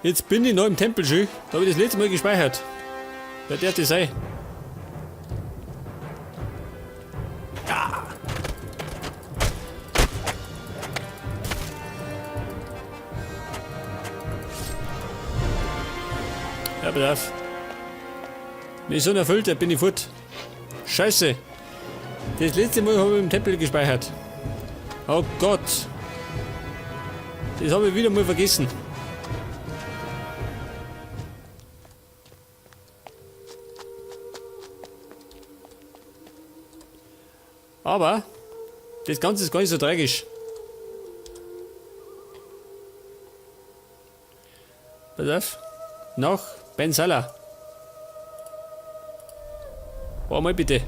Jetzt bin ich noch im Tempel schön. Da habe ich das letzte Mal gespeichert. Wer darf das sein? Ja. Ja, pass auf. Mission erfüllt, da bin ich fort. Scheiße. Das letzte Mal habe ich im Tempel gespeichert. Oh Gott. Das habe ich wieder mal vergessen. Aber das Ganze ist gar nicht so tragisch. Pass auf. Nach Ben Salah. Warte mal bitte.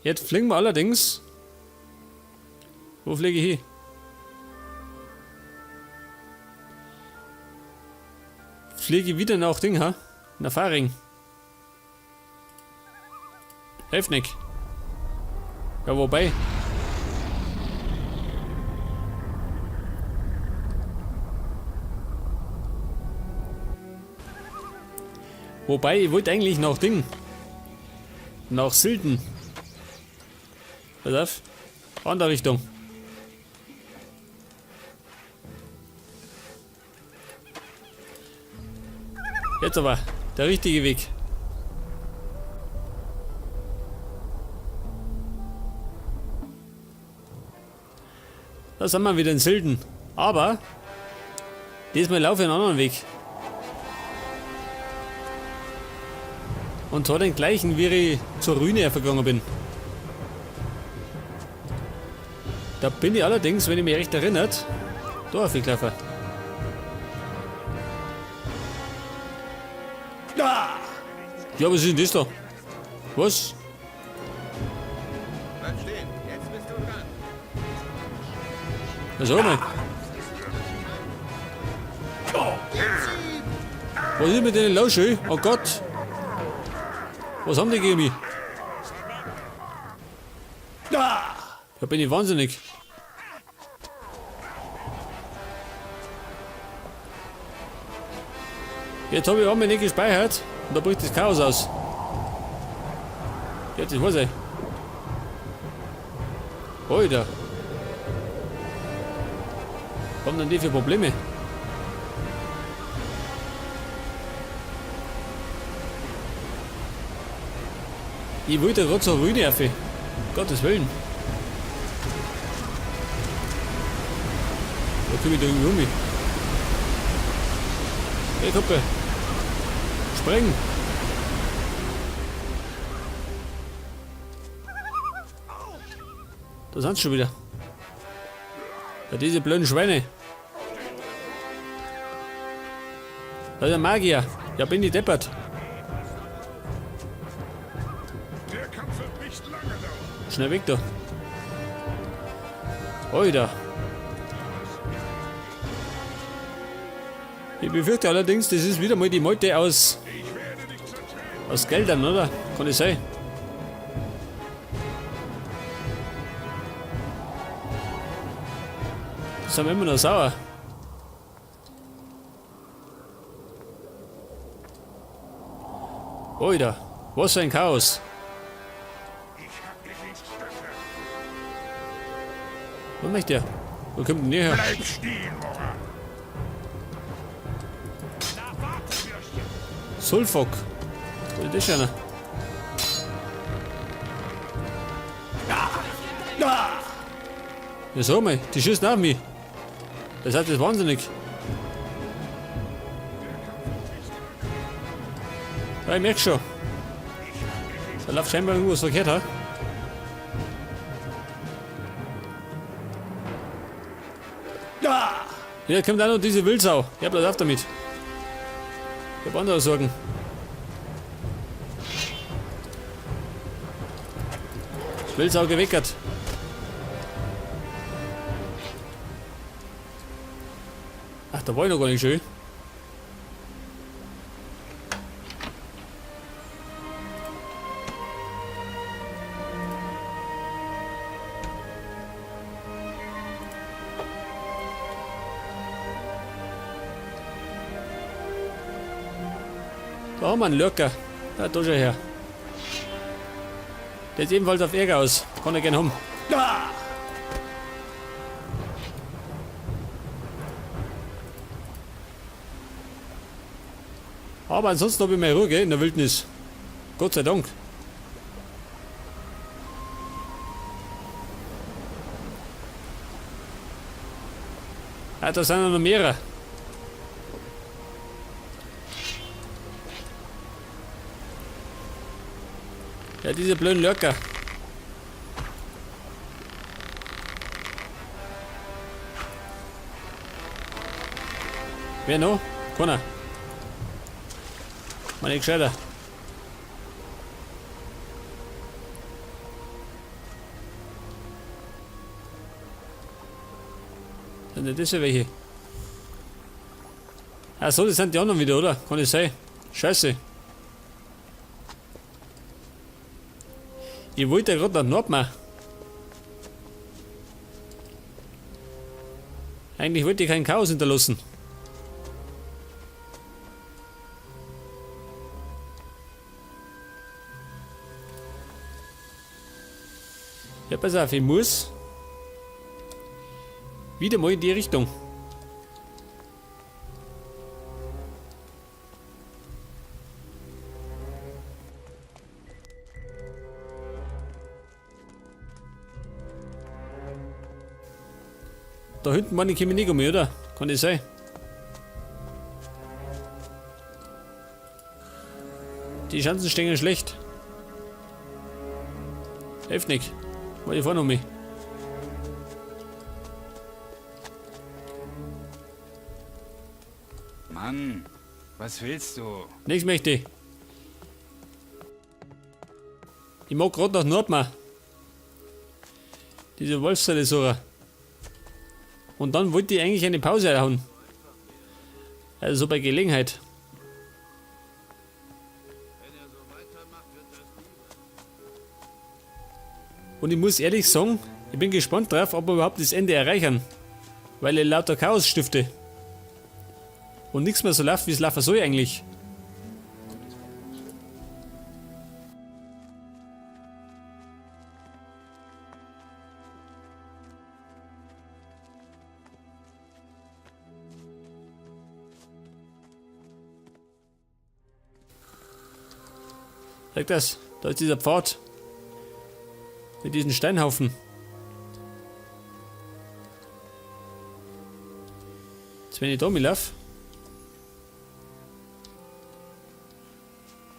Jetzt fliegen wir allerdings. Wo fliege ich hin? Fliege ich wieder nach Ding, ha? Nach Faring. Hilft nicht. Ja, wobei. Wobei, ich wollte eigentlich nach Ding. Nach Silden. Pass auf. Andere Richtung. Jetzt aber, der richtige Weg. Da sind wir wieder in Silden. Aber diesmal laufe ich einen anderen Weg. Und zwar den gleichen, wie ich zur Ruine vergangen bin. Da bin ich allerdings, wenn ich mich recht erinnert, da aufgelaufen. Ja, was ist denn das da? Was? Bleib stehen, jetzt bist du dran. Na, sag mal. Was ist mit denen los, ey? Oh Gott. Was haben die gegen mich? Da bin ich wahnsinnig. Jetzt habe ich einmal nicht gespeichert und da bricht das Chaos aus. Jetzt ist was, ey. Alter. Was haben denn die für Probleme? Ich wollte gerade zur Ruine rauf. Gottes Willen. Da komm ich da irgendwie um mich. Hey Kumpel. Spring! Da sind sie schon wieder. Ja, diese blöden Schweine. Da ist ein Magier. Ja, bin ich deppert. Der Kampf wird nicht lange dauern. Schnell weg da. Alter. Ich befürchte allerdings, das ist wieder mal die Meute aus Geldern, oder? Kann das sein? Sind wir immer noch sauer. Oida, was für ein Chaos. Ich hab dich nicht stöcker. Was möchte der? Wo kommt denn der her? Bleib stehen, Moran. Na, warte, Würstchen. Sulfok. Wo ist das schon einer? Ja, sag mal, die schießen auf mich. Das hat das wahnsinnig. Ja, ich merk schon. Da läuft scheinbar irgendwas verkehrt, ha? Ja, kommt auch noch diese Wildsau. Ja, bleib auf damit. Ich hab andere Sorgen. Wildsau geweckert. Ach, da war ich noch gar nicht schön. Da haben wir einen Lurker. Ja, da schon her. Der ist ebenfalls auf Ärger aus. Kann er gern haben. Aber ansonsten habe ich meine Ruhe, gell, in der Wildnis. Gott sei Dank. Ah, da sind ja noch mehrere. Ja, diese blöden Lurker. Wer noch? Keiner. Meine gescheiter. Sind denn das für welche? Ach so, das sind die anderen wieder, oder? Kann das sein? Scheiße. Ich wollte ja gerade nach Nordmar. Eigentlich wollte ich kein Chaos hinterlassen. Ja, pass auf, ich muss wieder mal in die Richtung. Da hinten meine ich nicht mehr, oder? Kann das sein? Die Chancen stehen schlecht. Hilft nicht. Wollte ich vorne um mich. Mann, was willst du? Nichts möchte ich. Ich mag grad nach Nordmar. Diese Wolfsseele-Sucher. Und dann wollte ich eigentlich eine Pause hauen. Also so bei Gelegenheit. Und ich muss ehrlich sagen, ich bin gespannt drauf, ob wir überhaupt das Ende erreichen. Weil ich lauter Chaos stifte. Und nichts mehr so läuft, wie es laufen soll eigentlich. Sag das, da ist dieser Pfad. Mit diesen Steinhaufen. Jetzt wenn ich da mitlaufe.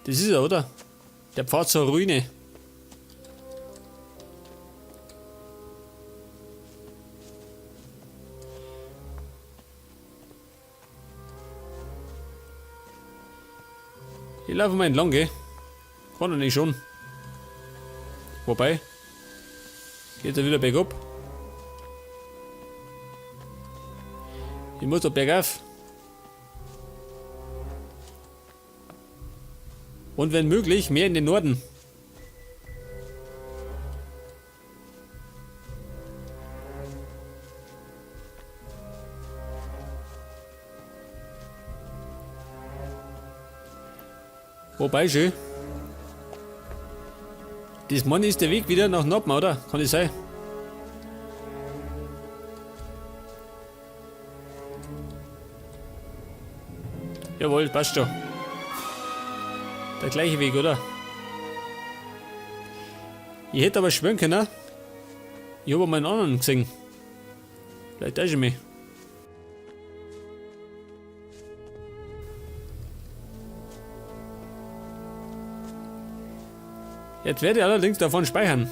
Das ist er, oder? Der Pfad zur Ruine. Ich laufe mal entlang, gell? Kann doch nicht schon. Wobei, geht er wieder bergab. Ich muss da bergauf. Und wenn möglich, mehr in den Norden. Wobei schön. Das Mann ist der Weg wieder nach Norden, oder? Kann das sein? Jawohl, passt schon. Der gleiche Weg, oder? Ich hätte aber schwören können. Ich habe mal einen anderen gesehen. Vielleicht täusche ich mich. Jetzt werde ich allerdings davon speichern.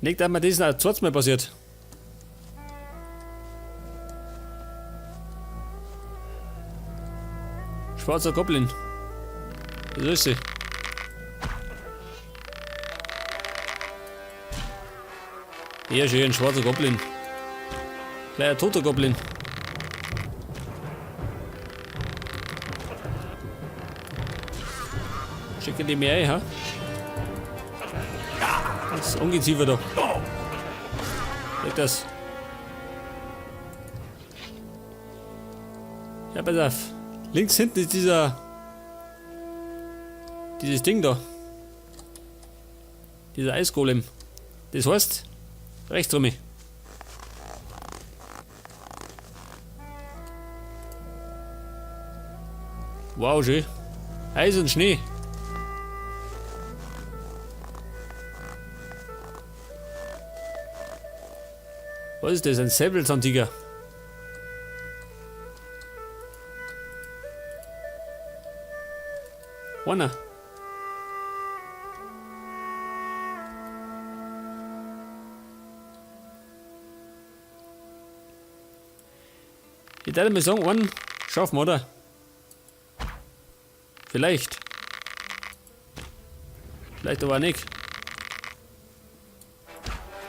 Nicht, dass mir das noch zweites Mal passiert. Schwarzer Goblin. Das ist sie. Ja, schön, schwarzer Goblin. Kleiner toter Goblin. Schicke die mir ein, ha? Das ist Ungeziefer da. Leg das. Ja, pass auf. Links hinten ist dieser... Dieses Ding da. Dieser Eisgolem. Das heißt, rechts rum. Wow, schön. Eis und Schnee. Was ist das? Ein Säbelzahntiger. Einer. Ich würde mal sagen, einen schaffen wir, oder? Vielleicht. Vielleicht aber auch nicht.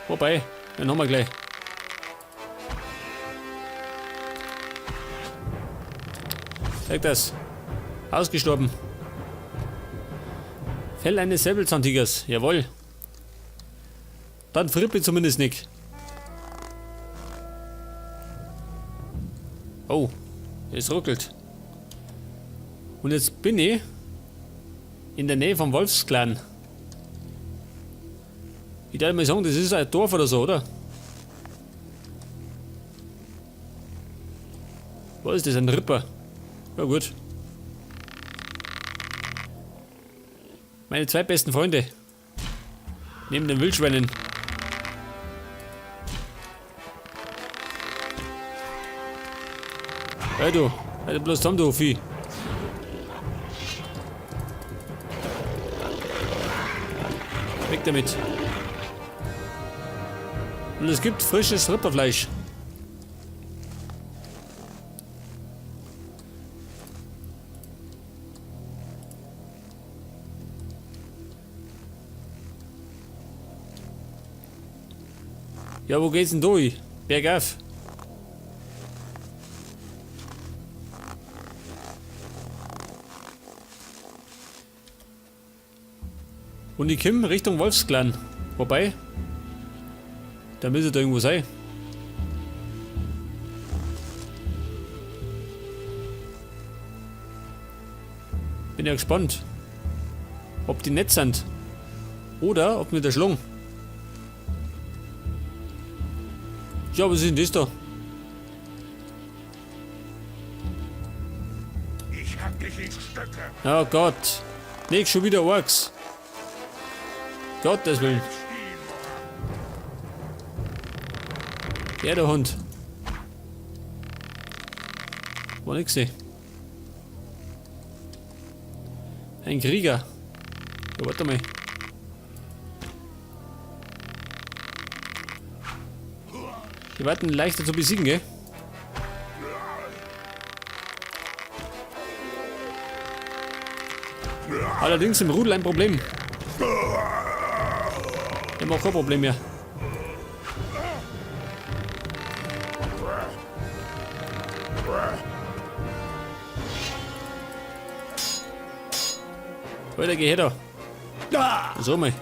Wobei, den haben wir gleich. Zeig das. Ausgestorben. Fell eines Säbelzahntigers. Jawohl. Dann friert mich zumindest nicht. Oh, es ruckelt. Und jetzt bin ich in der Nähe vom Wolfsclan. Ich darf mal sagen, das ist ein Dorf oder so, oder? Was ist das? Ein Ripper? Ja gut. Meine zwei besten Freunde. Neben den Wildschweinen. Hey du, halt bloß zusammen, du Vieh. Weg damit. Und es gibt frisches Ripperfleisch. Ja, wo geht's denn durch? Bergauf. Und ich komme Richtung Wolfsclan. Wobei, da müsste da irgendwo sein. Bin ja gespannt, ob die nett sind. Oder ob mit der Schlung. Ja, was ist denn das da? Ich hab dich in Stücke. Oh Gott. Nicht schon wieder Orks. Gottes Willen. Ja, der Hund. War nix gesehen. Ein Krieger. Ja, warte mal. Die warten leichter zu besiegen, gell? Allerdings im Rudel ein Problem. Ich hab auch kein Problem mehr. Alter, geh her da. So mal.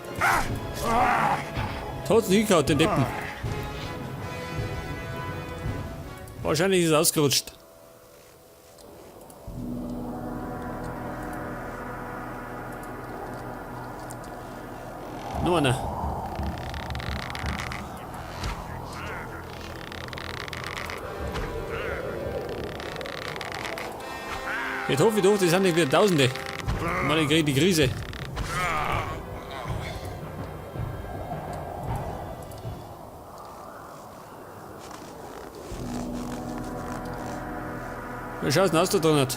Hat's nicht hingehauen, den Deppen. Wahrscheinlich ist es ausgerutscht. Nur einer. Jetzt hoffe ich doch, das sind nicht wieder Tausende. Mann, ich kriege die Krise. Wie schaut's denn aus da drin?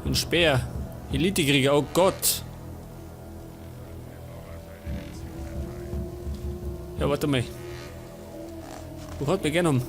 Ein Speer. Elitekrieger, oh Gott. Ja, warte mal. Wo hat mir gern um?